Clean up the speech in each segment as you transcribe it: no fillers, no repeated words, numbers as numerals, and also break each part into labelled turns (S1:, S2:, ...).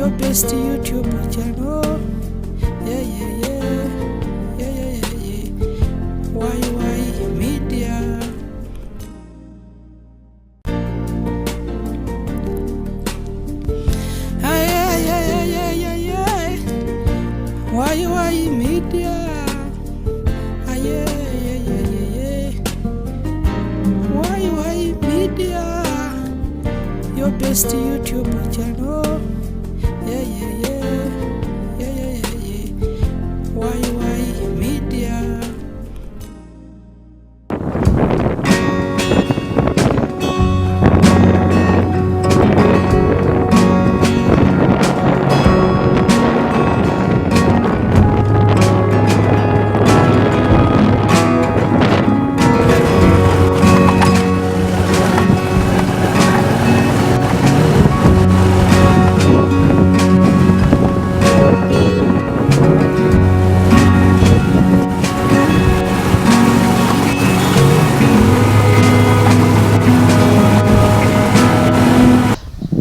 S1: Your best YouTube channel. Yeah, yeah. Yeah. YY Media. Ay, ay, ay, ay, ay, ay, ay. YY Media. Ay, ay, ay, ay, ay, ay. YY Media. Your best YouTube channel. Yeah. Yeah. YY Media.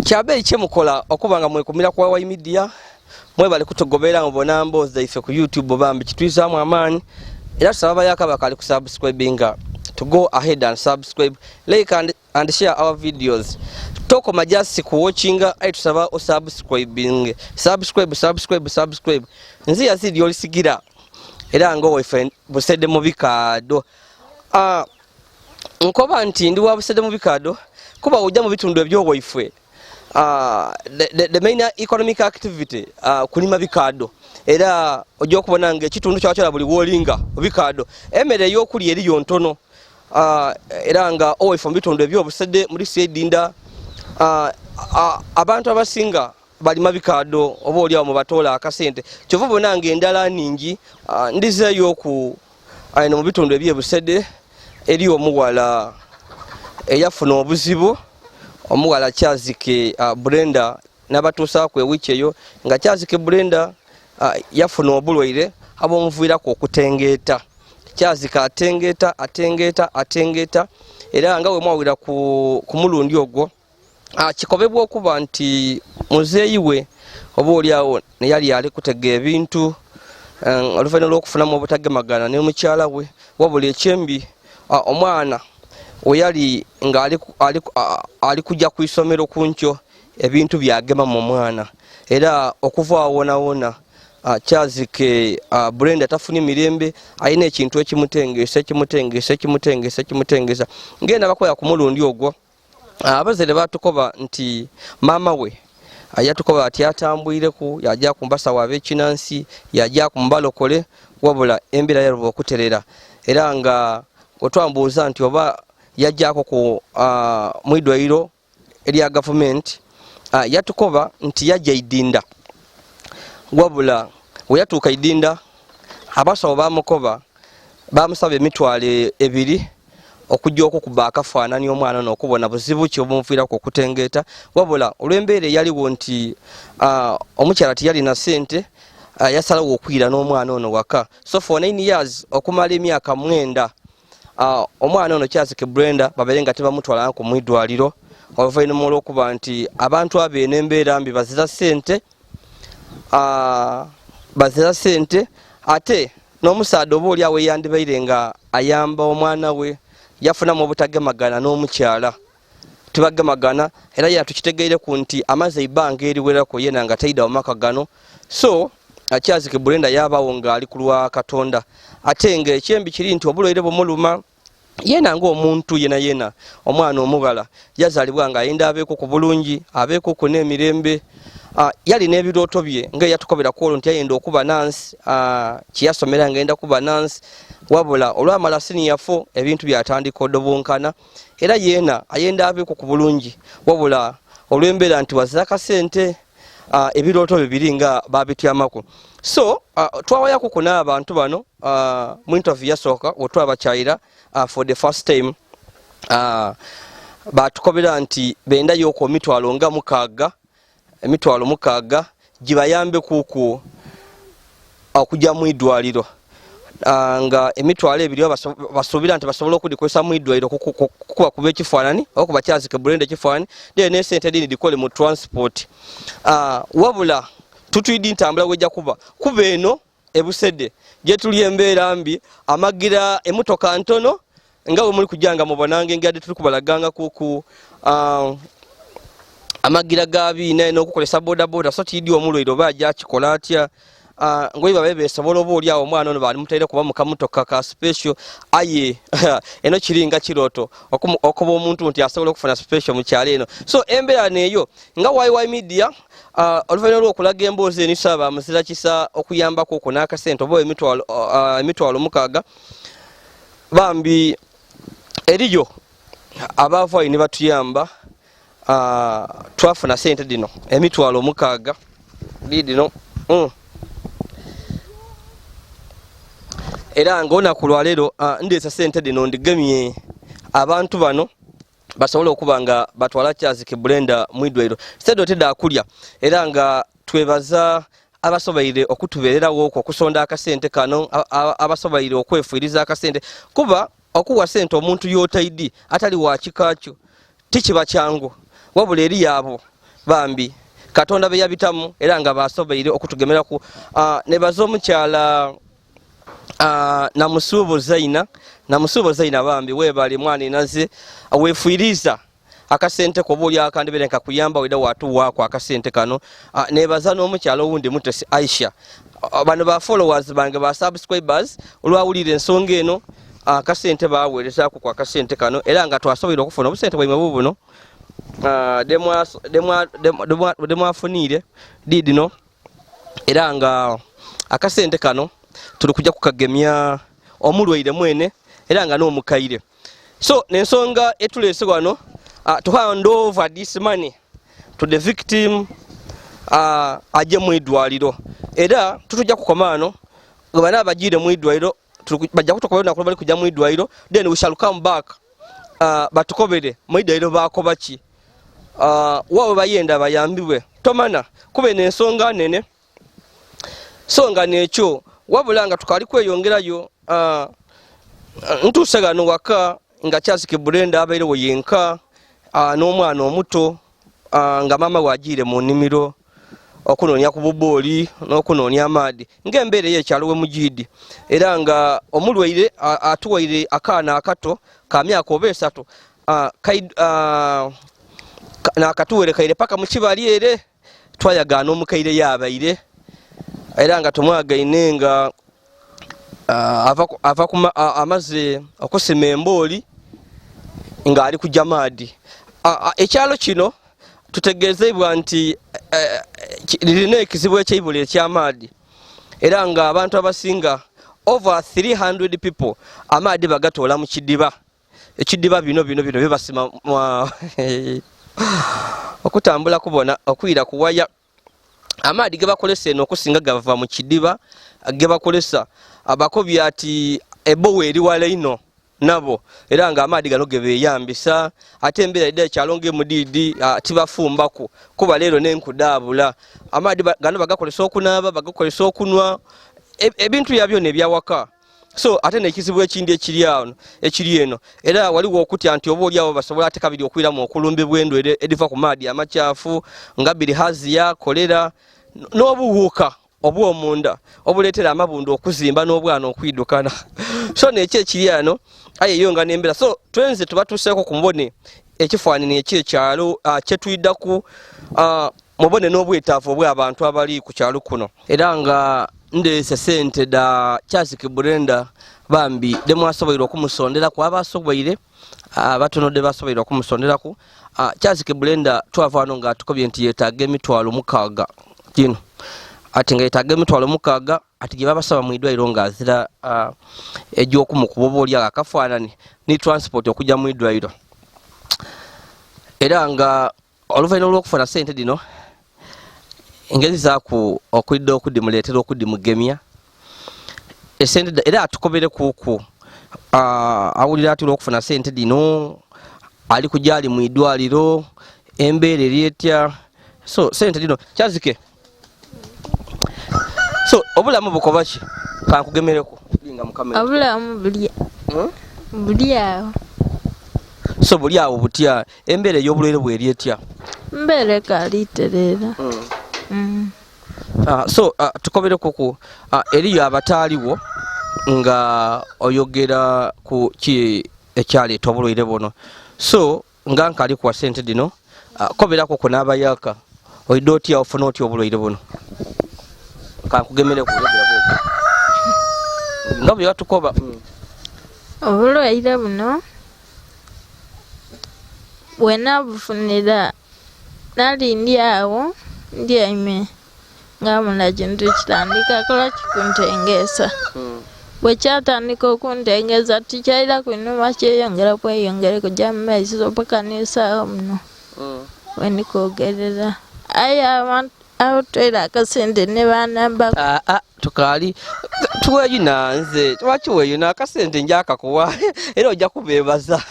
S2: Kyabeeyi kyemukola okuba nga mwekumira ku YY Media, mwebale kutugobera mubona mboozi zaife ku YouTube, bambi kitwizaamu amaanyi. Era tusaba bayaka bakali ku subscribinga to go ahead and subscribe, like and share our videos. Tokoma just ku watchinga, ayi tusaba o subscribing, subscribe, subscribe, subscribe. Nzi yazidi olisigira era nga owaife Busede mu bikaado. Nkoba nti ndi wa Busede mu bikaado kuba ojja mu bitundu eby'owaifwe, the main economic activity kulima bikaado, era ojja okubona nga ekitundu kyakyala buli wolinga bikaado, emmere ey'okulya eriyo ntono. Era nga owaife mu bitundu eby'Obusede muri Sedinda, abantu abasinga balima bikaado oba oli awo mubatoola akasente, kyova obona nga endala ningi. Ndizeeyo ku eno mu bitundu eby'Ebusede eri omuwala eyafuna obuzibu, omuwala Kyazike Brenda, n'abatuusaako ewiiki eyo nga Kyazike Brenda yafuna obulwaire abumuviirako okutengeeta. Kyazike atengeeta, atengeeta, atengeeta, era nga bwe mwawulira ku mulundi ogwo, kikobebwa okuba nti muzeeyi we oba oli awo neyali ali kutega ebintu, oluvannyuma lw'okufunamu obutagemagana ne mukyala we. Wabula ekyembi, omwana we yali nga ali kujja ku isomero ku nkyo, ebintu byagema mu mwana, era okuva awo wonawona, Kyazike Brenda tafunye mirembe, alina ekintu ekimutengesa, ekimutengesa, ekimutengesa, ekimutengesa. Ngenda bakoya ku mulundi ogwo, abazaire batukoba nti maama we yatukoba ati atambwireku, yajja ku mbasawo ab'ekinansi, yajja ku mubalokole, wabula embeera yaluba okuterera. Era nga wetwambuuza nti oba yajjako ku mwidwairo erya gavumenti, yatukoba nti yajja Idinda, wabula we yatuuka Idinda abasawo bamukoba, bamusaba 20,000 okujja okukuba akafaanani omwana ono okubona buzibu ki obumuviirako okutengeeta. Wabula olw'embeera eyaliwo nti omukyala tiyalina ssente, yasalawo okwira n'omwana ono waka. So for 9 years, okumala emyaka 9, omwana ono Kyazike Brenda babeere nga tebamutwala ku mwidwaliro, oluvannyuma olw'okuba nti abantu abeeno embeera mbi, bazira ssente, bazira ssente, ate n'omusaadha oba oli awo eyandibaire nga ayamba omwana we yafunamu obutagemagana n'omukyala, tibagemagana. Era yena tukitegeereku nti amaze ebbanga eriwerako yena nga taida mu maka gano. So Kyazike Brenda yabawo ng'ali ku lwa Katonda, ate nga ekyembi kiri nti obulwaire bumuluma yena ng'omuntu yena yena. Omwana omubala yazaalibwa nga ayenda abeeko ku bulungi, abeeko ku n'emirembe. Yali n'ebirooto bye nga yatukobera ku olwo nti yayenda okuba nansi, kyeyasomera nga yenda kuba nansi. Wabula olwamala siniya 4 ebintu byatandika odobunkana, era yeena ayenda abeeko ku bulungi, wabula olw'embeera nti wazira kasente, ebirooto bye biri nga babityamako. So twawayako ku n'abantu bano mu interview yasooka wetwabakyayira for the first time, batukobera nti bendayo okwo emitwalo nga mukaaga, 60,000 gibayambe kuku okujja mu idwaliro. Nga 20,000 basuubira nti basobola okudikozesa mu idwairo kukuba kuba ekifaanani okuba Kyazike Brenda ekifaanani, then esente dini dikole mu transport. Wabula tutwidi ntambula wejja kuba eno ebusede gyetuli embeera mbi, amagira emotoka ntono nga bwe muli kujjanga mubonanga engeri tuli kubalaganga kuku amagira ga biina n'okukolesa bodaboda, so tidi omulwaire oba ajja akikola atya. Ngoyi babe besobola oba oli awo omwana ono balimutaire kuba mu kamotoka ka special, aye eno kiringa kirooto okuba omuntu nti asobola okufuna special mu kyalo eno. So embeera neeyo nga YY Media, oluvannyuma lw'okulaga emboozi eno isaba muzira kisa okuyambako okwo n'akasente oba 60,000 bambi eriyo abaavaayo ne batuyamba. Twafuna sente dino 60,000 didino. Era nga olunaku lwaleero ndeesa sente dino ndigemye abantu bano basobole okuba nga batwala Kyazike Brenda mu idwairo. Sente tedaakulya, era nga twebaza abasoboire okutubeererawo okwo okusonda akasente kano, abasoboire okwefuiriza akasente, kuba okuwa sente omuntu yotaidi atali wa kika kyo tikiba kyangu, wabula eri yaabo bambi Katonda be yabitamu era nga basoboire okutugemeraku. Nebaza omukyala Namusuubo Zaina, Namusuubo Zaina, bambi weebale mwana enaze weefuiriza akasente koba oli akandibere nkakuyamba weda watuwaako akasente kano. Nebaza n'omukyala owundi Mutesi Aisha. Bano ba followers bange, ba subscribers, olwawulira ensonga eno akasente baweerezaako ku akasente kano, era nga twasoboire okufuna obusente bwaimwe bubuno demwafuniire diidino, era nga akasente kano tuli kujja kukagemya omulwaire mwene era nga n'omukaire. So nensonga etuleese wano, to hand over this money to the victim, ajje mu idwaliro, era tutujja kukoma wano bwe bana bagiire mu idwaliro, bajja kutukobera olunaku lwe bali kujja mu idwaliro, then we shall come back, batukobere mu idwaliro bakoba ki, waabwe bayenda bayambibwe tomana kuba eno ensonga nene. So nga nekyo wabula nga tukali kweyongerayo, ntuuse gano waka nga Kyazike Brenda abairewo yenka, n'omwana omuto, nga maama wagiire mu nnimiro okunoonya ku bubooli n'okunoonya amaadi ng'embeera ey'ekyalo we mugiidi, era nga omulwaire atuwaire akaana akato ka myaka oba 3, nakatuwerekaire paka mu kibali ere twayagaana omukaire yabaire, era nga tumwagaine nga ava amaze okusima embooli ng'ali kujja maadi. Ekyalo kino tutegeezebwa nti lirina ekizibu ekyeibula ekyamaadi, era nga abantu abasinga over 300 people amaadi bagatoola mu kidiba, ekidiba bino bino bino bibasima okutambula kubona okwira kuwaya. Amaadi gebakolesa eno okusinga gava mu kidiba gebakolesa, abakobya ati ebowa eri wala ino nabo, era nga amaadi gano gebeyambisa. Ate embeera edda ekyalo ng'emudiidi tibafumbaku kuba leero n'enkudaabula. Amaadi gano bagakolesa okunaaba, bagakolesa okunwa, ebintu bya byona ebyawaka. So ate n'ekizibu ekindi ekiri ano ekiri eno, era waliwo okutya nti oba oli awo basobola ate kabiri okwiramu okulumbibwa endwaire ediva ku maadi amakyafu nga bilharzia, kolera n'obuwuka obw'omunda obuleetera amabundu okuzimba n'obwana okwidukana. So nekyo ekiri ano aye yo nga n'embeera. So twenze tubatuuseeko ku mubone ekifaananyi ekyekyalo kyetwiddaku, mubone n'obwetaavu obw'abantu abali ku kyalo kuno, era nga ndeese sente da Kyazike Brenda bambi demwasoboire okumusonderaku, abasoboire batonodde basoboire okumusonderaku. Kyazike Brenda twava wano nga tukobye nti yeetaaga 60,000 gino, ati nga yeetaaga 60,000 ati gye babasaba mu idwaliro ng'azira egy'okumukuba oba oli akafaanani ni transport okujja mu idwaliro, era nga oluvannyuma lw'okufuna sente dino engeri zaaku okwidda okudimuleetera okudimugemya esente, era atukobere kuku awulira ati olwokufuna sente dino ali kujja ali mu idwaliro embeera eri etya. So sente dino Kyazike, so obulamu bukoba ki? Kankugemereko. Nga Mukama
S3: Obulamu buli buli awo.
S2: So buli awo butya, embeera ey'obulwaire bweri etya?
S3: Mbeera ekaali tereera.
S2: So tukobereko eriyo abataaliwo nga oyogera ku ki ekyaleeta obulwaire buno. So nga nkali kuwa sente dino, koberako ku n'abayaka oidde otya, ofuna otya obulwaire buno? Kankugemere ku yogera bwogera nga bwe batukoba.
S3: Obulwaire buno bwe nabufunira nali ndi awo ndyaime nga muna kintu kitandika kola kikuntengeesa. Bwe kyatandika okuntengeesa tikyaira kwinuma, kyeyongera kweyongera kujja mu maiso paka n'esaawa muno wendikwogerera. Aye abantu abatwaire akasente ne banamba.
S2: Tukaali tuweyuna, nze lwaki weyuna? Akasente njakakuwa era ojja kubeebaza.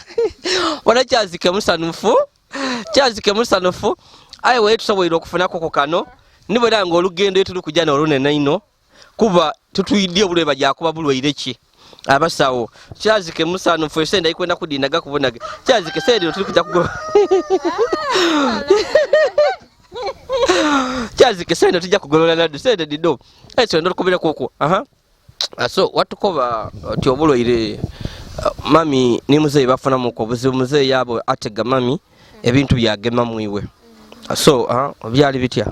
S2: Bona kyazike musanufu, kyazike musanufu. Aye wee tusoboire okufunako ku kano nibwera nga olugendo etuli kujja n'olunene ino, kuba tutwidye obulwaire bajakuba bulwaire ki abasawo. Kyazike musanufu, esente aikwenda kudindaga kubonage. Kyazike sente dino tuli kujja kugoba. Kyazike sente tujja kugolola nadu sente dido. Ekyo ndokubireko okwo. Aha. So watukoba oti obulwaire mami ni muzeeyi bafunamuku obuzibu, muzeeyi yabo atega mami ebintu byagema mwiwe. So byali bitya?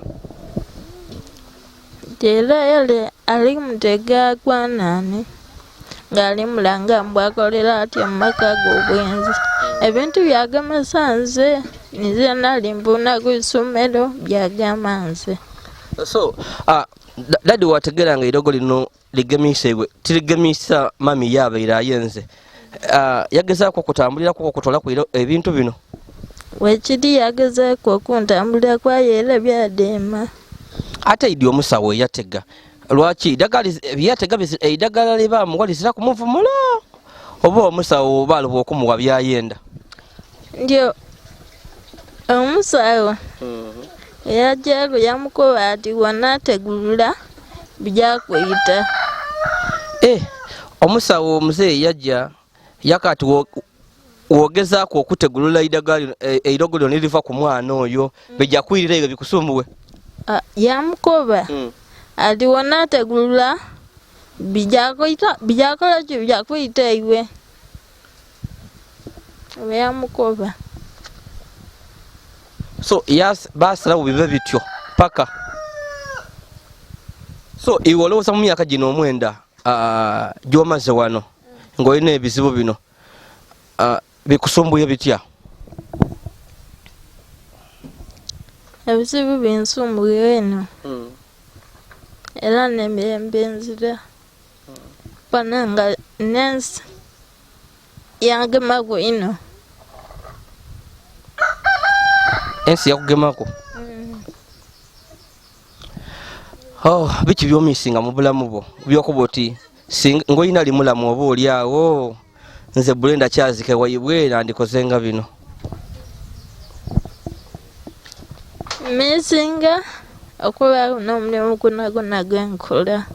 S3: Era yali ali mutega gwanani ng'ali mulanga mbwakolera atya mu maka g'obwenzi. Ebintu byagemesa nze, nze nali nvuna ku isomero byagema nze.
S2: So dadi wategera nga eirogo lino ligemisa iwe, tirigemisa mami yabaire ayenze. Yagezaako okutambulirako okutolaku ebintu bino?
S3: Wekiri yagezaako okuntambulira kwayo era byadema.
S2: Ate idi omusawo eyatega lwaki byatega eidagala libamuwa lizira kumuvumula, oba omusawo oba aluba okumuwa byayenda?
S3: Ndio omusawo yajjako yamukoba ati wanategulula bijja kuyita.
S2: Omusawo omuzeeyi yajja yakati wogezaako okutegulula eidagala eirogo lino liriva ku mwana oyo bijja kwirira ebyo bikusumbuwe.
S3: Yamukoba ati wanategulula bijja kuyita, bijja kola ki, bijja kuyita iwe. Yamukoba.
S2: So basalawo bibe bityo paka. So iwe olowooza mu myaka gino 9 gy'omaze wano ng'olina ebizibu bino bikusumbuye bitya?
S3: Ebizibu binsumbuye eno era n'emirembe nzira. Bona nga n'ensi yangemaku ino.
S2: Ensi yakugemaku? Oh, biki by'omisinga mu bulamu bwo byokuba oti ng'olina ali mulamu oba oli awo nze Brenda Kyazike waibwe nandikoze nga bino?
S3: Misinga okubaako n'omulimu gwona gwe nkola.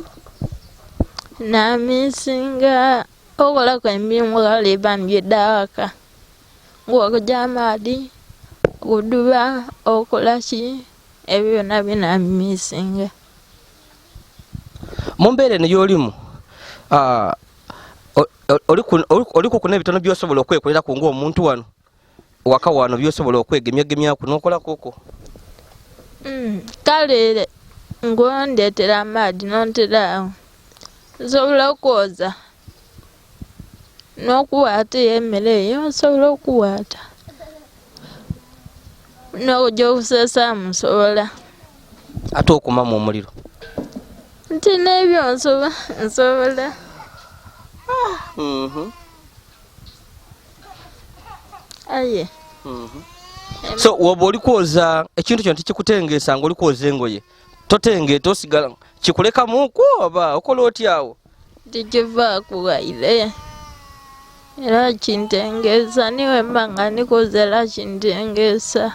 S3: Namisinga okolaku emirimu kale bambi edawaka ng'okugya amaadhi, okuduba, okola ki, ebyo byonna byonna misinga.
S2: Mu mbeera eno y'olimu, oliku kuna ebitono by'osobola okwekoleraku ng'omuntu wano waka wano by'osobola okwegemyagemyaku n'okolaku okwo?
S3: Kale ng'ondeetera amaadhi n'ontera awo, nsobola okwoza n'okuwaata emmere eyo nsobola okuwaata n'okujja okusesaamu nsobola.
S2: Ate okumamu omuliro?
S3: Nti n'ebyo nsobola. Aye.
S2: So woba oli kwoza ekintu kyo tikikutengeesa ng'oli kwoza engoye, totengeeta osigala kikulekamuku oba okola otya awo?
S3: Tikivaaku waire era kintengeesa, niwe mba nga ndikwoza era kintengeesa.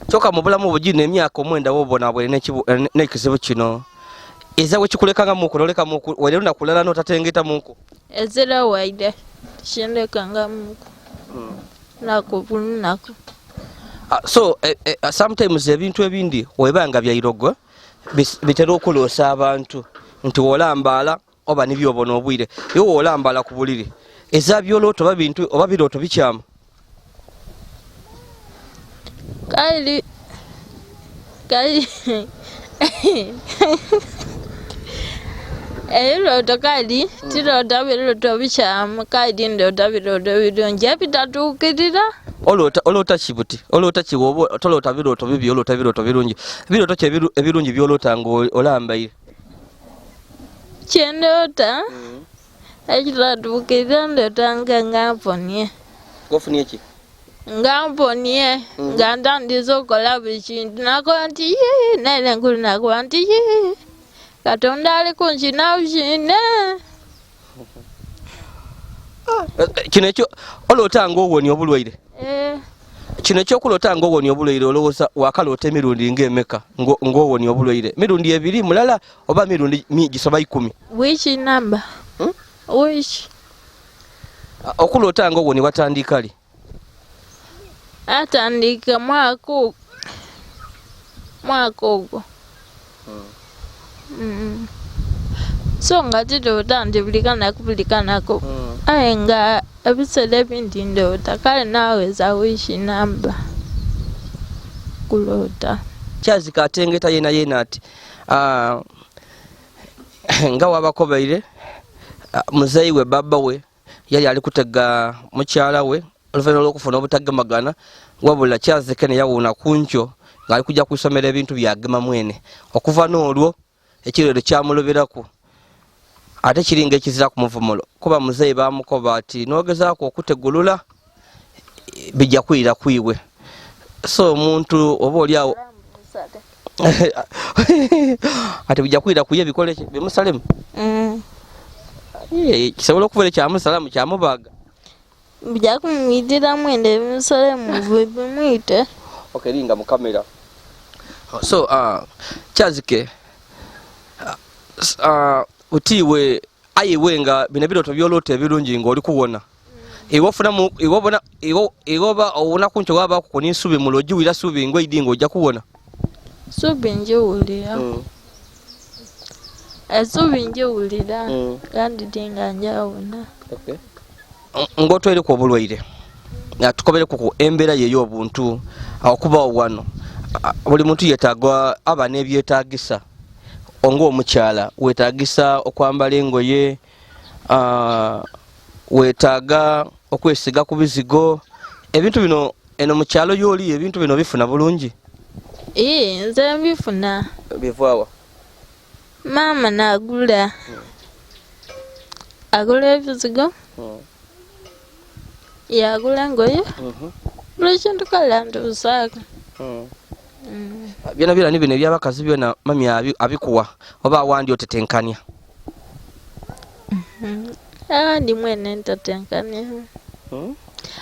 S2: Kyokka mu bulamu bwo gino emyaka 9 woobona bwere n'ekizibu kino, Eza wekikulekanga muku noleka muku wali lunaku lulala notatengeta muku?
S3: Ezira waire tikindekanga muku naku buli lunaku.
S2: So sometimes ebintu ebindi weba nga byairogo bitera okuloosa abantu nti wolambaala oba nibyobona obwire iwe wolambaala ku buliri eza byolooto oba bintu oba birooto bikyamu.
S3: Kaili kaili ebirooto kaili tiroota birooto bikyamu kaili ndoota birooto birungi ebitatuukirira.
S2: Oloota oloota ki buti oloota ki woba toloota birooto bibi oloota birooto birungi birooto ki ebirungi byoloota nga olambaire?
S3: Kyendoota ekitatuukirira ndoota nga nga mponie.
S2: Ofunye ki?
S3: Nga mponie nga ntandise okukola buli kintu nakoba nti yii naire enkulu nakoba nti yii Katonda ali kunkinakine.
S2: Kino ekyo oloota nga owonia obulwaire? Kino ekyokuloota nga owonia obulwaire olowooza wakaloota emirundi nga emeka ng'owonia obulwaire? Mirundi ebiri mulala oba mirundi gisoba 10?
S3: Wiiki namba. Wiiki.
S2: Okuloota nga owonia watandika li?
S3: Atandika mwaka ogwo. So nga tiroota nti buli kanaku buli kanaku aye nga ebiseera ebindi ndoota kale naweza wiiki namba kuloota.
S2: Kyazika atengeta yena yena ati nga wabakobaire muzeeyi we baba we yali ali kutega mukyala we oluvannyuma lw'okufuna obutagemagana wabula Kyazike ne yawuuna ku nkyo ng'ali kujja ku isomero ebintu byagema mwene okuva n'olwo ekirero kyamuloberaku ate kiringa ekizira ku muvumulo kuba muzeeyi bamukoba ati n'ogezaaku okutegulula bijja kwira kwiwe so omuntu oba oli awo ati bijja kwira kuye bikole bimusalemu. Kisobola okubeera ekyamusalamu kyamubaga
S3: bijja kumwitiramu ende bimusalemu bimwite.
S2: Okay, linga mu kamera. So Kyazike utiiwe ayiwe nga bino ebirooto byoloota ebirungi ng'oli kuwona iwe ofunamu iwe obona iwe oba owona ku nkyo wabaaku ku n'ensubi mulo ogiwulira subi ng'oidi ng'ojja kuwona?
S3: Subi njiwulira. Esubi njiwulira kandi tinga njawona.
S2: Okay. Ng'otwaireku obulwaire tukobereku ku embeera ye ey'obuntu okubawo wano buli muntu yeetaaga aba n'ebyetaagisa ng'omukyala weetagisa okwambala engoye weetaaga okwesiga ku bizigo ebintu bino eno mu kyalo y'oli ebintu bino bifuna bulungi?
S3: Nze mbifuna.
S2: Bivaawa?
S3: Maama nagula agula ebizigo yagula engoye buli kintu kale antuusaaku.
S2: Byona byona ni bino ebyabakazi byona mami abikuwa oba awandi otetenkania?
S3: Awandi mwene ntatenkania.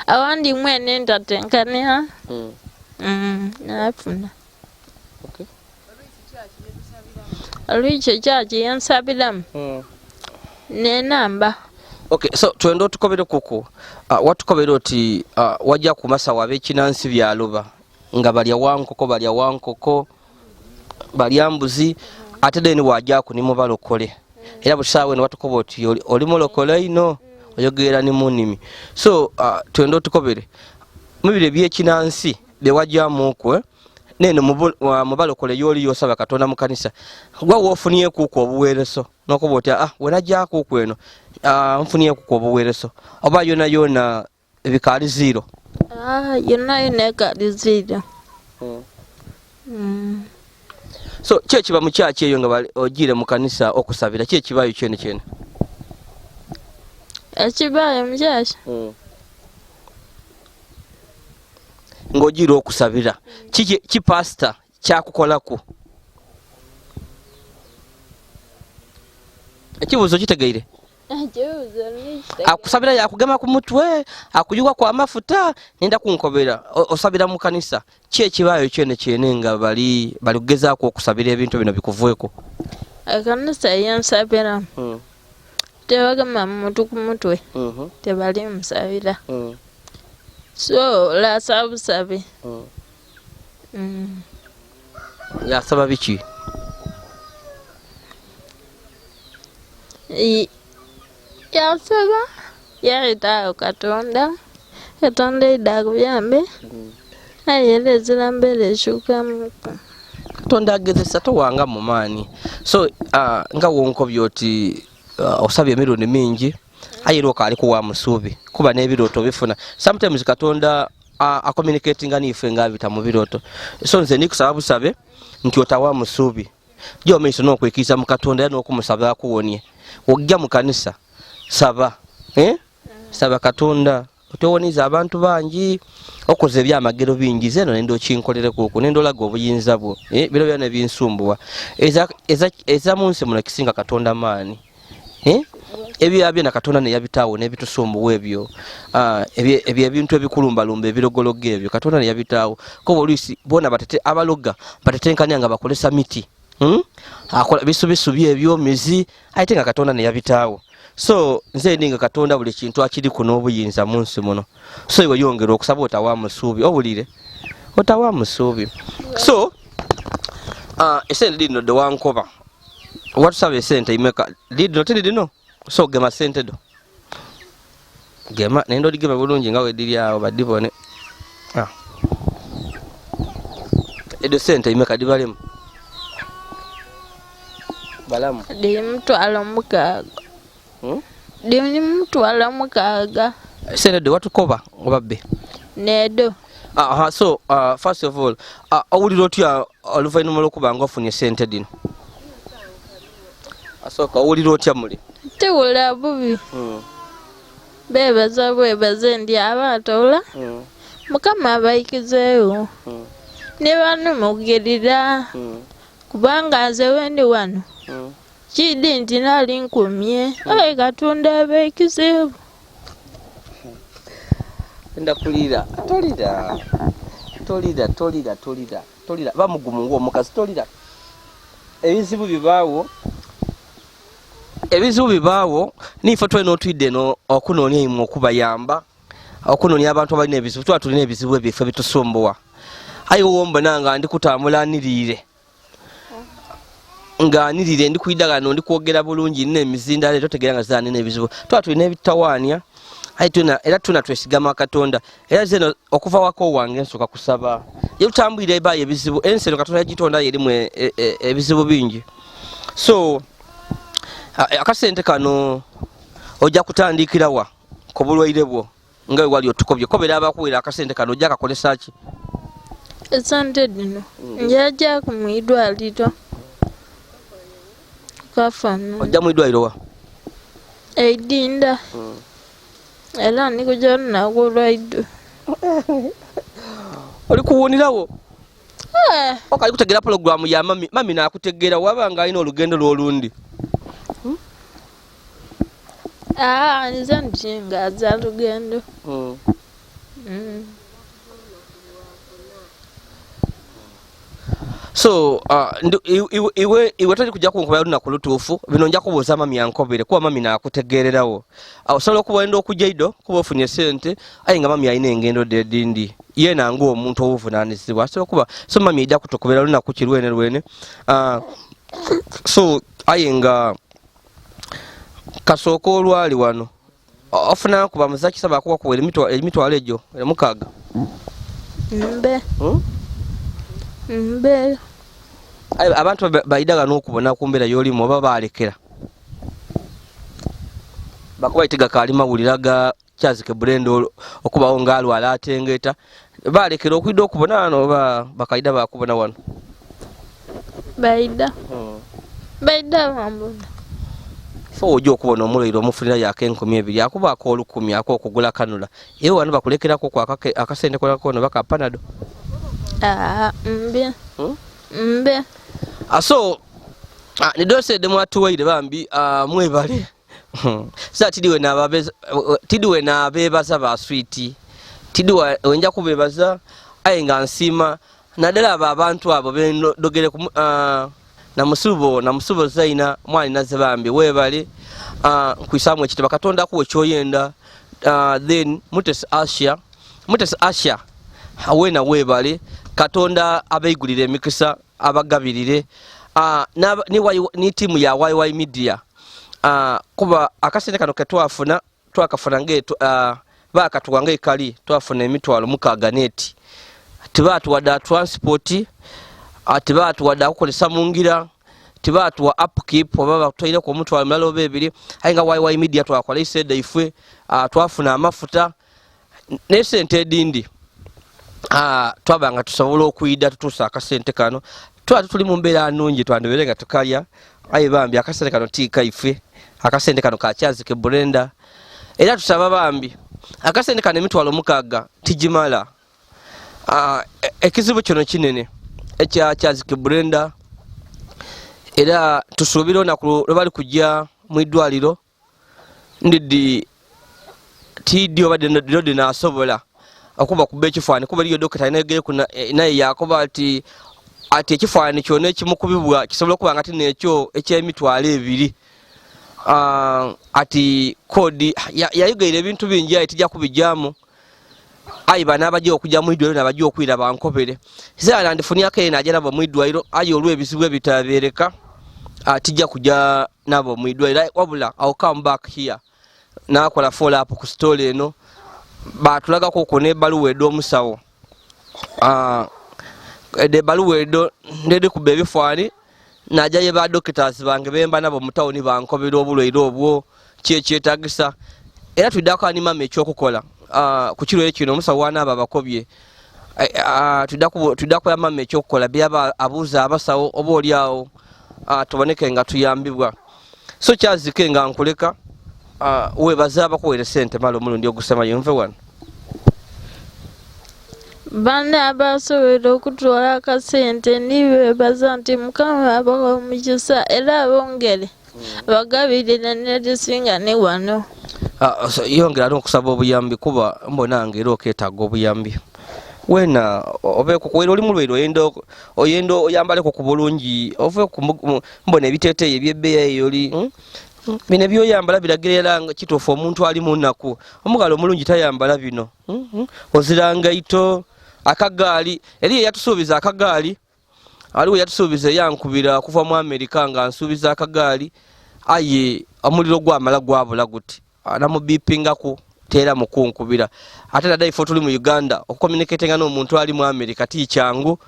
S3: Awandi mwene ntatenkania. Nafuna. Olwikyo kyaki yensabiramu nenamba.
S2: Okay, so twenda otukobere kuku watukobere oti wajja ku masawo ab'ekinansi byaloba nga balya wankoko balya wankoko balya mbuzi ate then wajaku ni mubalokole era busaawe eno watukoba oti oli mulokole ino oyogera ni munimi so twenda otukobere mubiro ebyekinansi byewajamuku neno mubalokole yoli yosaba Katonda mu kanisa gwa wofunyeku obuweereso nokuba oti wenajaku eno nfunyeku obuweereso oba yona yona ebikaali zero?
S3: Yona yona ekaali zero.
S2: So ki ekiba mu kyaki eyo nga ogiire mu kanisa okusabira ki ekibayo kyene kyene?
S3: Ekibayo mu kyaki?
S2: Ng'ogiire okusabira ki pasita kyakukolaku? Ekibuuzo kitegeire? Akusabira yakugema ku mutwe akuyuwa kwa mafuta nenda kunkobera osabira mu kanisa ki ekibayo kyene kyene nga bali kugezaaku okusabira ebintu bino bikuveeko?
S3: Ekanisa yensabiramu tebagema muntu ku mutwe, tebali musabira. So lasaba busabi.
S2: Yasaba biki?
S3: Yasaba yayita awo Katonda, Katonda aidha akuyambe, aye era ezira mbeera ekyukamuku.
S2: Katonda agezesa towanga mu maani. So nga wonkobye oti osabye emirundi mingi aye era okaali kuwa musuubi kuba n'ebirooto bifuna. Sometimes Katonda acommunicatinga niife nga abita mu birooto. So nze ndikusaba busabe nti otawa musuubi. Jja omaiso n'okwikiriza mu Katonda era n'okumusaba akuwonie. Wojja mu kanisa saba, Saba Katonda otwewoniza abantu bangi, okoze ebyamagero bingi, zeno nenda okinkolereko okwo, nenda olaga obuyinza bwo. Biro byona ebinsumbuwa. Eza mu nsi muno kisinga Katonda maani. Ebyo byona Katonda ne yabitaawo n'ebitusumbuwa ebyo. Ebyo ebintu ebikulumbalumba ebirogologo ebyo Katonda ne yabitaawo. Kuba oluusi bona batete abaloga batetenkanya nga bakolesa miti. Akola bisubisubi ebyo mizi ate nga Katonda ne yabitaawo. So nze ndi nga Katonda buli kintu akiriku n'obuyinza mu nsi muno. So iwe yongera okusaba otawa musuubi, owulire otawa musuubi. So esente dino de wankoba watusaba esente imeka dino tindi dino. So gema sente do gema nendo digema bulungi nga wediri awo badibone. Edo sente imeka dibalemu balamu
S3: Ndi mutwalo 6. Ndi mutwalo 6.
S2: Sente do watukoba oba be
S3: nedo.
S2: So first of all owulira otya oluvannyuma lw'okuba nga ofunye sente dino? Asooka owulira otya muli?
S3: Tiwulira bubi. Beebaza bwebaze ndi abaatoola. Mukama abayikizeewo. Ne banumugirira. Kubanga nze wendi wano. Kidi nti nali nkumye. Aye Katonda abayikizeewo.
S2: Ndakulira. Tolira. Tolira, tolira, tolira. Tolira. Bamugumu ng'omukazi tolira. Ebizibu bibaawo. Ebizibu bibaawo nife twena otwidde no okunoonya imwe okubayamba, okunoonya abantu abalina ebizibu. Tuba tulina ebizibu ebifo ebitusumbuwa. Aye wombona nga ndi kutambula niriire, nga niriire ndi kwida ghano ndi kwogera bulungi nina emizinda leero totegeera nga zaanina ebizibu. Tuba tulina ebitawaanya aye twena era twena twesigama Katonda. Era zeno okuva wako wange nsooka kusaba. Ye tutambulira ebaayo ebizibu, ensi eno Katonda yagitonda erimu ebizibu bingi. So akasente kano ojja kutandikira wa ku bulwaire bwo nga we wali otukobye? Kobera abakuwera akasente kano ojja kakolesa ki?
S3: Esente dino njaja ku mwidwaliro kafano.
S2: Ojja mwidwaliro wa?
S3: Eidinda. Era ndi kuja olunaku olwaiddo.
S2: Oli kuwunirawo? Okali kutegeera pulogulaamu ya mami, mami naakutegeera waba nga alina olugendo lw'olundi.
S3: Nze ndi nga aza lugendo.
S2: So iwe toli kujja kunkubira lunaku lutuufu, bino nja kubuuza mami ankobere kuba mami naakutegeererawo. Osobola okuba oyenda okujja ido kuba ofunye sente aye nga mami alina engendo dhe edindi yeena ng'omuntu obuvunaanyizibwa asobola okuba. So mami aidha kutukubira lunaku ki lwene lwene. So aye nga kasooka olwali wano ofuna kuba muzakisa bakuwa kuwa emitwalo egyo 6.
S3: Mbe. Mbe.
S2: Aye abantu baidagha n'okubona ku mbeera y'olimu oba baalekera bakuba itiga kaali mawulira ga Kyazike Brenda okubawo ng'alwala atengeeta, baalekera okwidha okubona wano oba bakaida bakubona wano?
S3: Baida. Baida bambona.
S2: Fo ojja okubona omulwaire omufunirayo ak'enkumi ebiri akuba ak'olukumi ak'okugula kanula, ewe wano bakulekerako ku akasente konakona oba ka panado?
S3: Mbe. Mbe.
S2: So nidosede mwatuwaire bambi, mwebale. Sa tidiwe n'abeebaza ba swiiti, tidiwe wenja kubeebaza aye nga nsiima naddala abo abantu abo bendogere ku Namusubo, Namusubo Zaina mwani nazibambi webale, nkwisamu ekitiba Katonda akuwe kyoyenda. Then Mutesi Asha, Mutesi Asha wena webale, Katonda abeigulire emikisa abagabirire. Ni timu ya YY Media, kuba akasente kano ketwafuna twakafuna nge bakatuwa ng'ekali twafuna emitwalo mukaaga neti tebatuwadde transport, tebatuwadde akukolesa mu ngira, tebatuwa upkeep oba batwaireko omutwalo mulala oba ebiri, aye nga YY Media twakola iseda ifwe, twafuna amafuta n'esente edindi, twaba nga tusobola okuyida tutuusa akasente kano. Twali tuli mu mbeera nnungi, twandibere nga tukalya, aye bambi akasente kano tiika ife, akasente kano kakyazike Brenda. Era tusaba bambi akasente kano emitwalo mukaaga tigimala. Ekizibu kino kinene ekya Kyazike Brenda, era tusuubira olunaku lwe bali kujja mu iddwaliro ndidi tiidi oba dino dinasobola okuba kuba ekifaananyi, kuba eriyo dokita alina naye yakoba ati ekifaananyi kyonna ekimukubibwa kisobola okuba nga tino ekyo eky'emitwalo ebiri. Ati kodi yayigaire ebintu bingi aye tijja kubijjamu, aye bano abajja okujja mu iddwaliro nabajja okwira bankobere zaala ndifunyako eno ajja nabo mu iddwaliro, aye olw'ebizibu ebitabeereka tijja kujja nabo mu iddwaliro, wabula I'll come back here nakola follow up ku story eno. Batulagako ku n'ebbaluwa ed'omusawo, ebbaluwa edo ndedikuba ebifaani najayo ba doctors bange bemba nabo mu tawuni bankobera obulwaire obwo kyekyetagisa, era tuddako ani mama ekyokukola ku kirwaire kino. Omusawo wanaaba abakobye, tuddako ya mama ekyokukola byaba abuuza abasawo oba oli awo, tuboneke nga tuyambibwa. So Kyazike nga nkuleka, webaze abakuweere sente mala omulundi ogusemayo nve wano.
S3: Bana abasobola okutwala akasente nibebaza nti Mukama abawa omukisa era abongere abagabirire n'ekisinga ne wano.
S2: Yongera n'okusaba obuyambi kuba mbona nga era okeetaaga obuyambi wena obeekukuwera oli mulwaire oyenda oyambaleko ku bulungi ove mbona ebiteeteeyi ebyebbeeyi eyo oli bino ebyoyambala biragira era nga kituufu omuntu ali mu nnaku omugalo omulungi tayambala bino. Ozira ngaito akagaali eri yatusuubiza akagaali, aliwo yatusuubiza eyankubira okuva mu Amerika nga nsuubiza akagaali, aye omuliro gwamala gwabula guti namubipingaku teera mukunkubira. Ate nadda ifo tuli mu Uganda okucommunicatinga n'omuntu ali mu Amerika ti kyangu.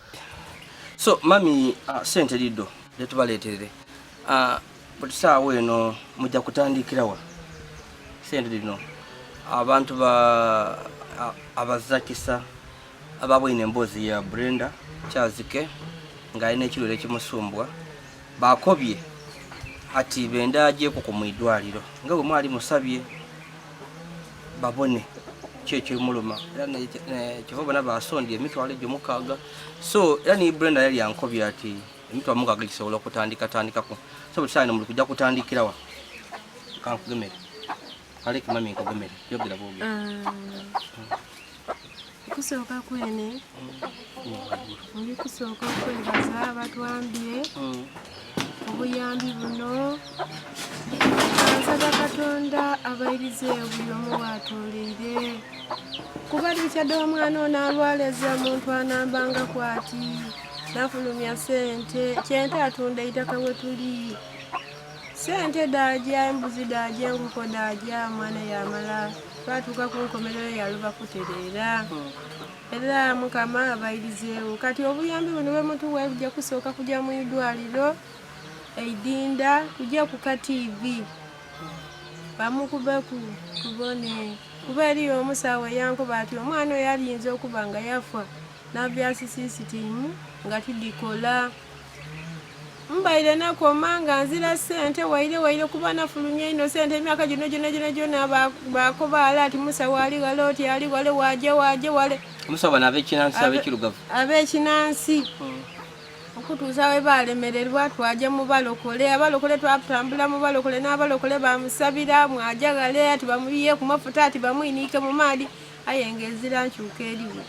S2: So mami, sente lido letubaleeterere, buli saawa eno mujja kutandikirawa sente lino abantu ba abazakisa ababwine emboozi ya Brenda Kyazike ng'alina ekirwere ekimusumbwa bakobye ati benda agyeko ku mwidwaliro nga bwe mwali musabye babone kyekimuluma, era kyova bona basondye emitwalo egyo mukaaga. So era ni Brenda yali yankobye ati emitwalo mukaaga gisobola okutandika tandikako. So buli saano muli kujja kutandikirawa kankugemere kaleke mami nkugomere yogera bwogera.
S4: Okusooka kwene ndi kusooka okwebaza abatwambye obuyambi buno. Nsaba Katonda abairize buli omu waatoleire, kuba likyadde omwana ono alwaleza omuntu anambanga kwati nafulumya sente kyente atunda eitaka we tuli sente daja embuzi daja enkoko daja omwana yamala twatuuka ku nkomerero yaluba kutereera. Era Mukama abairizeewo. Kati obuyambi buno bwe mutuwa bujja kusooka kujja mu idwaliro eidinda kujja ku ka TV bamukubeku tubone, kuba eriyo omusawo eyankoba ati omwana oyo aliyinza okuba nga yafa nervous system nga tidikola. Mbaire nakoma nga nzira sente waire waire kuba nafulumya ino sente emyaka gino gyona gyona gyona bakoba ala ati musawo ali ghale oti ali ghale waje waje wale.
S2: Omusawo bano ab'ekinansi ab'ekirugavu
S4: ab'ekinansi okutuusa we balemererwa twaja mu balokole, abalokole twatambula mu balokole n'abalokole bamusabira mwaja ghale ati bamuyiye ku mafuta ati bamwiniike mu maadi, aye nga ezira nkyuka eriwo.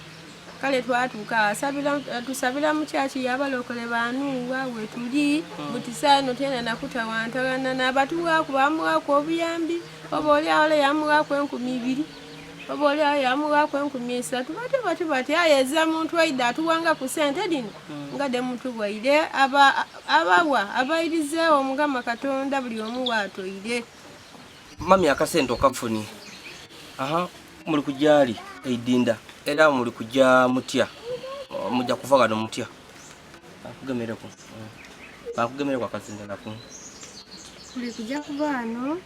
S4: Kale twatuuka asabira tusabira mu kyaki y'abalokole banuuwa wetuli buti saano tena nakutawantagana n'abatuwaaku bamuwaaku obuyambi oba oli awo yamuwaaku 2000 oba oli awo yamuwaaku 3000 batyo batyo batyo aye eza muntu aida atuwanga ku sente dino nga demutuwaire abawa abairizeewo Mukama Katonda buli omu waatoire.
S2: Mami akasente okafuni aha muli kujali eidinda era muli kujja mutya mujja kuva gano mutya bakugemereko bakugemereko akazinda nako
S4: tuli kujja kuva wano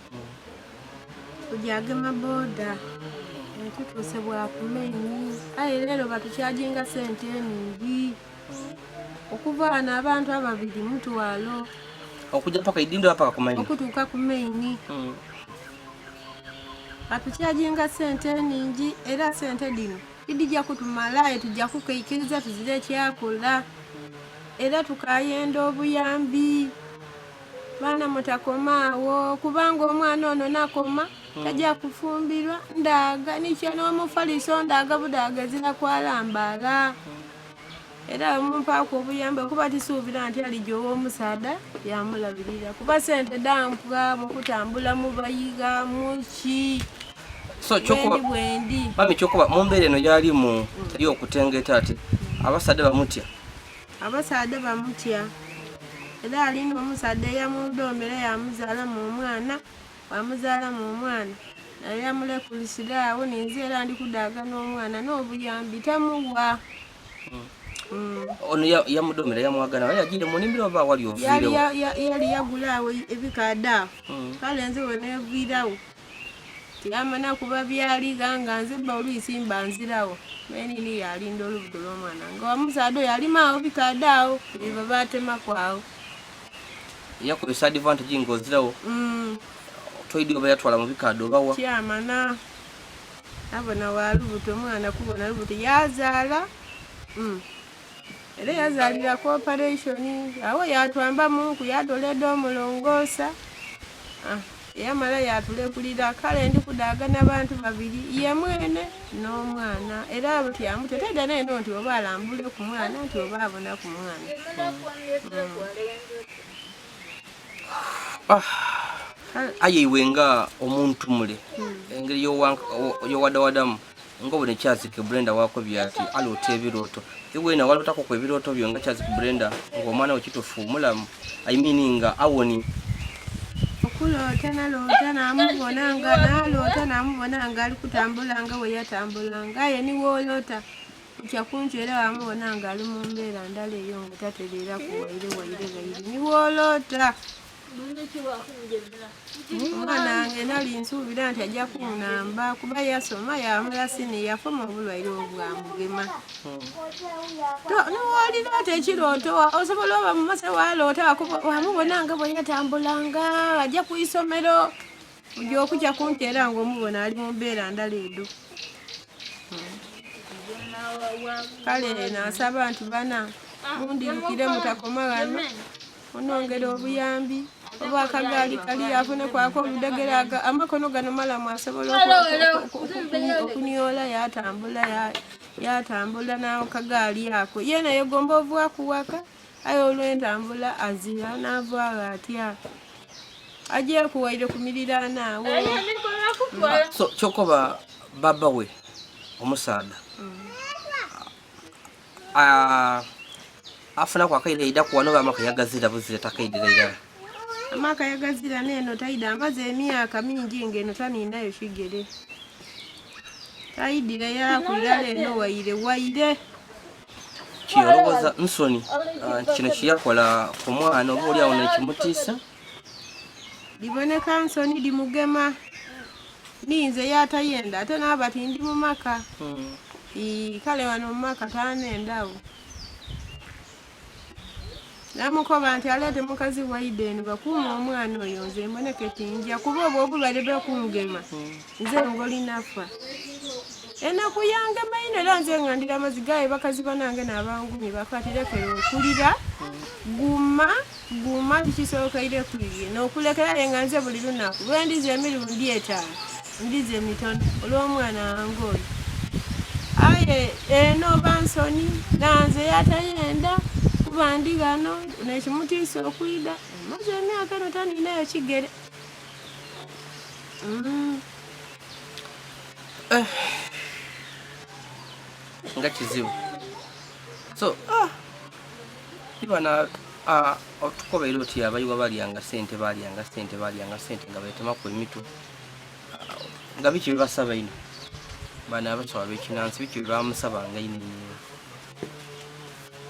S4: kujagema boda tutuuse bwakumenyi aye leero batukyajinga sente eningi okuva wano abantu ababiri mutwalo
S2: okujja paka idindo paka kumaini
S4: okutuuka ku maini batukyajinga sente eningi era sente dino tidijja kutumala tujja kukeikiriza tuzire ekyakola era tukayenda obuyambi baana mutakomaawo kubanga omwana ono nakoma tajja kufumbirwa ndaga nikyo n'omufaliso ndaga budaga ezira kwalambaala era mumpaako obuyambi kuba tisuubira nti alijja ow'omusaada yamulabirira kuba sente dampwa mukutambula mubayiga muki
S2: so kyokuba
S4: bwendi
S2: mami kyokuba mu mbeera eno gyalimu ey'okutengeta ati abasaadde bamutya
S4: abasaadde bamutya era alina omusaadde eyamudoomera yamuzaalamu omwana wamuzaalamu omwana naye yamulekulisiraawo ninze era ndi kudaaga n'omwana n'obuyambi tamuwa.
S2: Ono yamudomera yamwagana wali agire munimbiro oba wali oviirewo
S4: yali yagulaawo ebikaada awo kale nze we neviirawo tiyamana kuba byaliga nga nze bba oluyisi mba nzirawo menini yalinda olubuto lw'omwana nga wamusaada oyo alimaawo bikaada awo biba batemaku awo
S2: yakozesa advantage ng'ozirawo toidi oba yatwala mu bikaada obawa
S4: kyamana abona wa lubuto omwana kubona lubuto yazaala era yazaalira ku operation awo yatwamba munku yatoleda omulongoosa yamala yatulekulira kale ndi kudaaga n'abantu babiri ye mwene n'omwana era tyamutya tedda neno nti oba alambule ku mwana nti oba abona ku mwana.
S2: Aye iwe nga omuntu mule engeri yowadawadamu nga obona Kyazike Brenda wako byati aloota ebirooto iwe na walotako ku ebirooto byo nga Kyazike Brenda ng'omwana we kitufu mulamu I mean nga awoni
S4: okuloota naloota namubona nga naloota namubona nga ali kutambula nga bwe yatambulanga aye niwooloota kutya kunki era wamubona nga ali mu mbeera ndala eyo nga tatereera ku waire waire waire niwooloota omwana wange nali nsuubira nti ajja kuŋŋamba kuba yasoma yamala sini yafoma obulwaire obwamugema niwoliroota ekirooto osobola oba mumase waloota wamubona nga bwe yatambulanga ajja ku isomero ojja okujja kunti era ng'omubona ali mu mbeera ndala edo. Kale nasaba nti bana mundirukire mutakoma wano munongera obuyambi oba akagaali kali afune kwako oludegere amakono gano malamu asobola okunyola yatambula yatambula n'akagaali ako ye naye gomba ovuwa kuwaka aye olw'entambula azira n'avaawo atya ajja kuwaire ku miriraano awo.
S2: So kyokoba baba we omusaada afuna kwakaire ida kuwano bamaka yagazira buzira takaidira irala
S4: amaka yagazira neno taida amaze emyaka mingi ngeno tanindayo kigere taidira yakulala eno waire waire
S2: kiyolowooza nsoni kino kiyakola ku mwana oba oli awo nekimutiisa
S4: liboneka nsoni limugema ninze yatayenda ate naaba tindi mu maka kale wano mu maka tanendawo namukoba nti aleete mukazi waide eno bakuuma omwana oyo nze mboneke tinja kuba obwo obulwadde bwakungema nze ngolinafa enaku yange maino era nze nga ndira amazzi gaye bakazi banange n'abangumi bakwatirekera okulira guma guma tikisookeire kuye n'okulekera ye nga nze buli lunaku lwendiza emirundi 5 ndiza emitono olw'omwana wange oyo. Aye eno oba nsoni nanze yatayenda kuba ndi ghano n'ekimutiisa okwidha maze emyaka eno taninayo kigere. Mm.
S2: Eh. Nga kizibu. So, ah. Bano otukobeire oti abayiwa balyanga sente balyanga sente balyanga sente nga betemaku emitwe nga biki bebasaba ino bano abasawo abekinansi biki byebamusabanga ino ino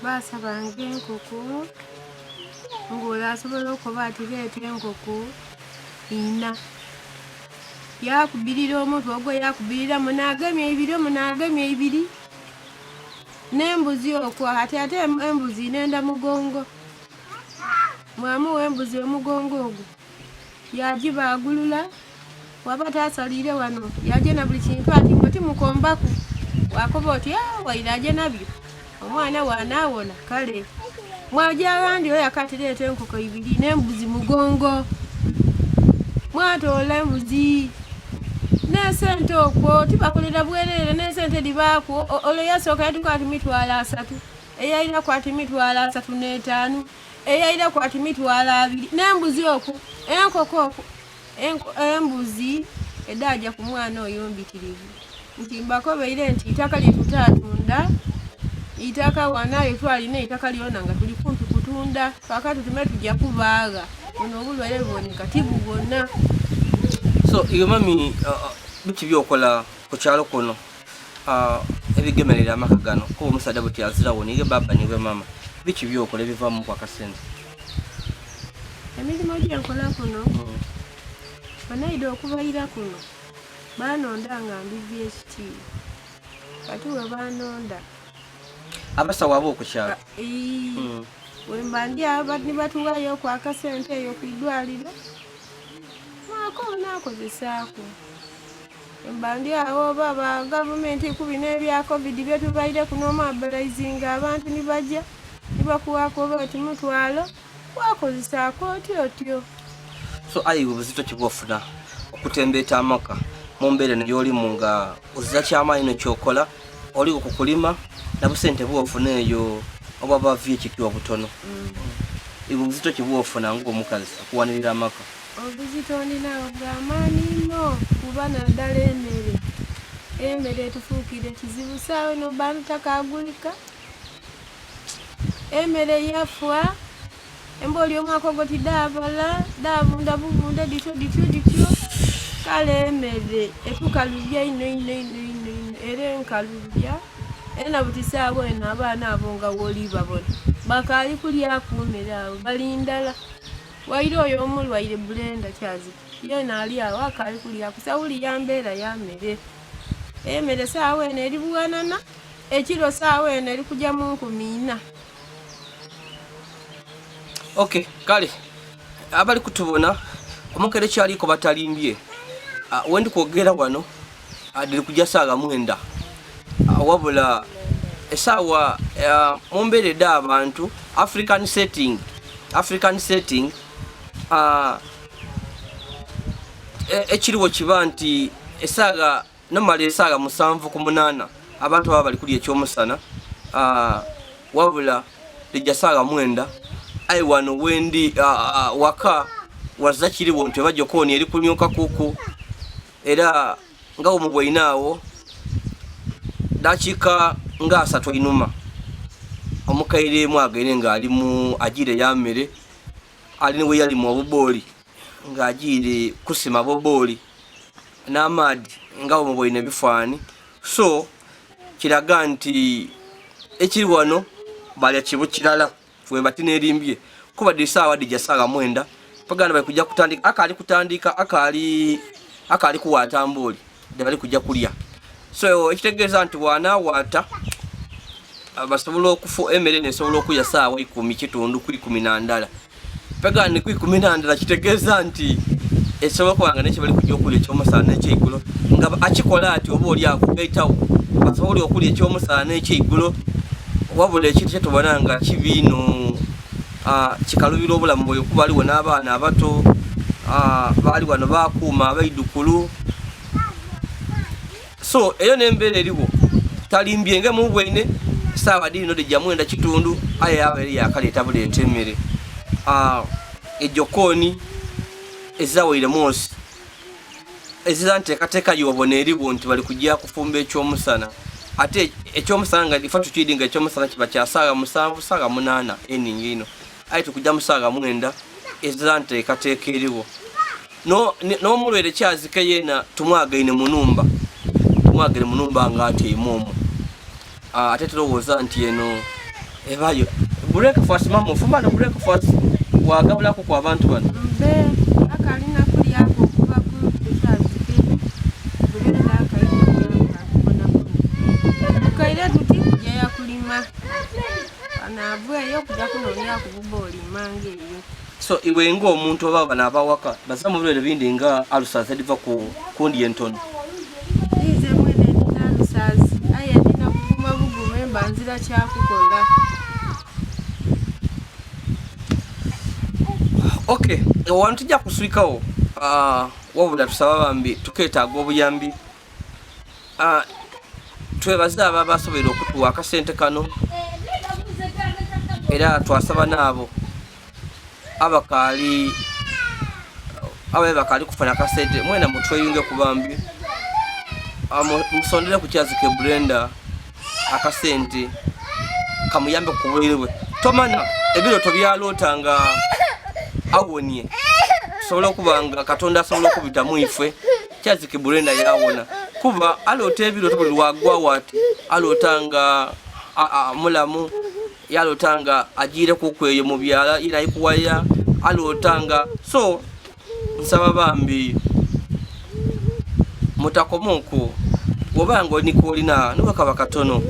S4: Basabanga enkoko ng'oyo asobola okukoba ati leeta enkoko ina. Yaakubirira omutwe ogwo yaakubirira muno agemye ibiri omuno agemye ibiri. N'embuzi okwo ati ate embuzi nenda mugongo. Mwamuwa embuzi omugongo ogwo yagibaagulula waba taasaliire wano yaja na buli kintu ati mwe timukombaku. Wakoba oti waire aje nabyo omwana wanaawona kale. Mwaja aghandi oyo akati leeta enkoko ibiri n'embuzi mugongo. Mwatoola embuzi n'esente okwo tibakolera bwerere n'esente dhibaaku ole yasooka yatuka ati 30,000 eyairaku ati 35,000 eyairaku ati 20,000 n'embuzi okwo enkoko okwo embuzi edhaja ku mwana oyo mbitirivu. Nti mbakobeire nti itaka lye tutaatunda itaka wano aye twalina eitaka lyona nga tuli kumpi kutunda kaakati tume tuja kubaagha buno obulwaire buboneka tibubona.
S2: So iwe mami biki byokola ku kyalo kuno ebigemerera amaka gano kuba omusaadha buti azirawo niiwe baba niiwe mama biki byokola ebivaamuku akasente?
S4: Emirimo gyenkola kuno banaida okubaira kuno banonda nga ndi VHT kati we banonda
S2: abasawo abo ku kyalo
S4: wemba ndi abo nibatuwayoku akasente eyo ku idwaliro mwako nakozesaaku. Mba ndi awo oba ba gavumenti ku bino ebya covid byetubaireku n'omobilizinga abantu ni baja ni bakuwaaku oba oti mutwalo wakozesaaku otyo otyo.
S2: So aye iwe buzito ki bwofuna okutembeeta amaka mu mbeera eno gy'olimu nga ozira kyamaanyi ino kyokola oli ku kulima na busente bwofuna eyo oba bava ekiti obutono iwe buzito ki bwofuna ng'omukazi okuwanirira amaka?
S4: Obuzito ndinawo bw'amaani inho kuba naddala emere. Emere etufuukire kizibu saawa eno bantu takagulika. Emere yafa, embooli omwaka ogwo tidhaabala, dhaavunda buvunde dhityo dhityo dhityo. Kale emere etukalubya inho inho inho inho inho era enkalubya era na buti saawa eno abaana abo nga bw'oli babona bakaali kulyaku mmere abo bali ndhala. Waire oyo omulwaire Brenda Kyazike yeena ali agho akaali kulyaku sawuli ya mbeera ya mere. Emere saawa eno eri bughanana, ekiro saawa eno eri kuja mu 4,000.
S2: Okay, kale abali kutubona omukere kyaliko batalimbye wendi kwogera wano dhiri kuja saawa 9 wabula esaawa mu mbeera edh'abantu African setting ekiriwo kiba nti esaawa nomala esaawa 7 ku 8 abantu baba bali kulya ekyomusana wabula lija saawa 9 aye wano wendi waka waza kiriwo nti oba jokooni eri kunyuka kuku era nga omubwaine awo dakiika nga 3 einuma omukaire emu agaire nga ali mu agiire yamere ali niwe yali mu obubooli nga agiire kusima bubooli n'amaadi nga omubwaine ebifaani so kiraga nti ekiri wano balya kibu kirala wemba tinerimbye kuba dhi saawa dhija saawa 9 paganda bali kujja kutandika akaali kutandika akaali kuwaata mbooli de bali kujja kulya so ekitegeeza nti wanawaata basobola okufu emere nesobola okuya saawa 10:15 ku 11 paganda ni ku 11 kitegeeza nti esobola okuba nga nekye bali kujja okulya ekyomusana n'ekyeigulo nga akikola ati oba oli akugaitawo basobole okulya ekyomusana n'ekyeigulo wabula ekintu kyetubona nga kibi ino kikalubira obulamu bwe kuba aliwo n'abaana abato baali wano bakuuma abaidukulu so eyo n'embeera eriwo. Talimbye nga mubwene saawa dino de jamwenda kitundu aye abaire yakaleeta buleeta emmere. Ejokoni ezawaire munsi ezira nteekateeka yobona eriwo nti bali kujja kufumba ekyomusana, ate ekyomusana nga ife tukiri nga ekyomusana kiba kya saawa 7 saawa 8 eningi ino, aye tukujja mu saawa 9 ezira nteekateeka eriwo. N'omulwaire kyazike yeena tumwagaine munumba, tumwagaine munumba nga atyaime omwo. Ate tulowooza nti eno ebayo breakfast mama ofumba no breakfast wagabulako ku abantu bano
S4: mbe akalina kulyako okuva ku kyazike bulenda akaire tuti kujaya kulima anaava eyo kujja kunoonya kububa olimanga eyo.
S2: So iwe ng'omuntu oba bano abawaka baza mu birwere bindi nga alusazi ediva ku kundi entono.
S4: Nze mwene ndina alusazi aye ndina kuguma bugume mba nzira kyakukola.
S2: Okay, wano tujja kuswikawo wabula tusaba bambi tukeetaaga obuyambi. Twebaze abo abasobola okutuwa akasente kano, era twasaba n'abo abakaali ababe bakaali kufuna akasente mwena mutweyunge ku bambi, musondere ku Kyazike Brenda akasente kamuyambe ku buliri bwe. Tomana ebirooto byaloota nga awonie, tusobole okuba nga Katonda asobola okubitamu ife. Kyazike Brenda yawona kuba aloota ebirooto buli lwagwawo ati aloota nga mulamu, yaloota nga agiire kukweyo mu byala ira ikuwaya, aloota nga so nsaba bambi mutakomuku bw'oba nga olina nibakaba katono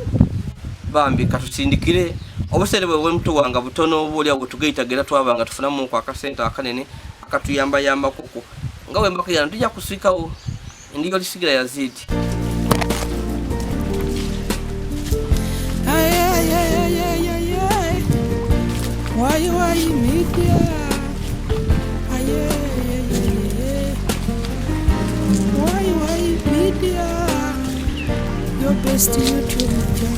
S2: bambi katusindikire obusere bwe bwemutuwanga butono oba oliawo bwetugaitagera twaba nga tufunamuku akasente akanene akatuyambayambakuku nga wembakuyana tujja kuswikawo ndiyo lisigira Yazidi.
S1: Why media? Why media? Your best YouTube channel.